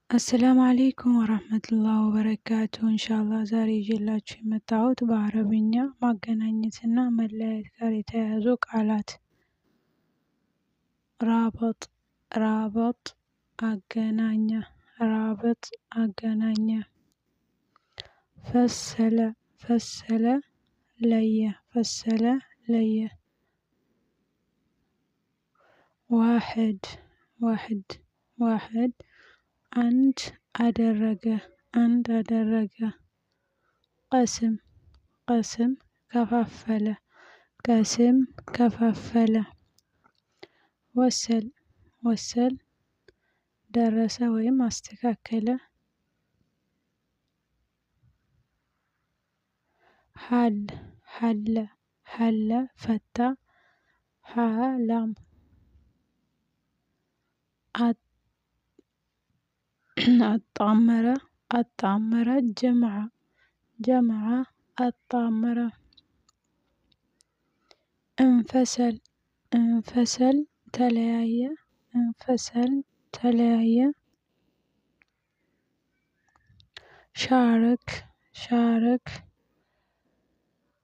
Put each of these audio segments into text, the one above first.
السلام عليكم ورحمة الله وبركاته። ኢንሻአላህ ዛሬ ይዤላችሁ የመጣሁት በአረብኛ ማገናኘትና መለያየት ጋር የተያያዙ ቃላት። رابط፣ رابط አገናኘ፣ رابط አገናኘ። فصل፣ فصل ለየ፣ فصل ለየ። واحد፣ واحد፣ واحد አንድ አደረገ፣ አንድ አደረገ። قسم፣ قسم ከፋፈለ፣ قسم ከፋፈለ። وصل፣ وصل ደረሰ ወይም አስተካከለ። حل፣ حل፣ حل ፈታ። ሀ ላም አጣመረ፣ አጣመረ። جمع፣ جمع አጣመረ። انفصل፣ انفصل ተለያየ፣ انفصل ተለያየ። شارك፣ شارك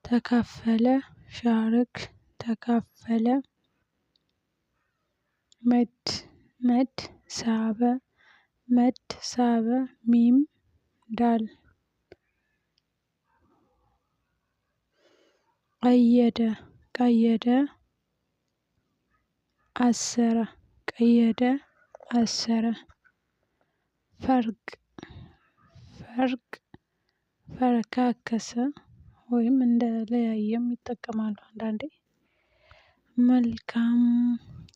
ተካፈለ፣ شارك ተካፈለ። مد፣ مد ሳበ፣ مد ሳበ። ميم دال ቀየደ፣ ቀየደ አሰረ፣ ቀየደ አሰረ። ፈርቅ፣ ፈርቅ ፈረካከሰ ወይም እንደለያየም ይጠቀማሉ አንዳንዴ። መልካም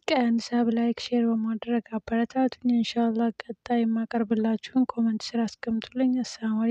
ቀን። sub፣ like፣ share በማድረግ አበረታቱኝ። ኢንሻአላህ ቀጣይ የማቀርብላችሁን comment ስር አስቀምጡልኝ። አሰላሙ።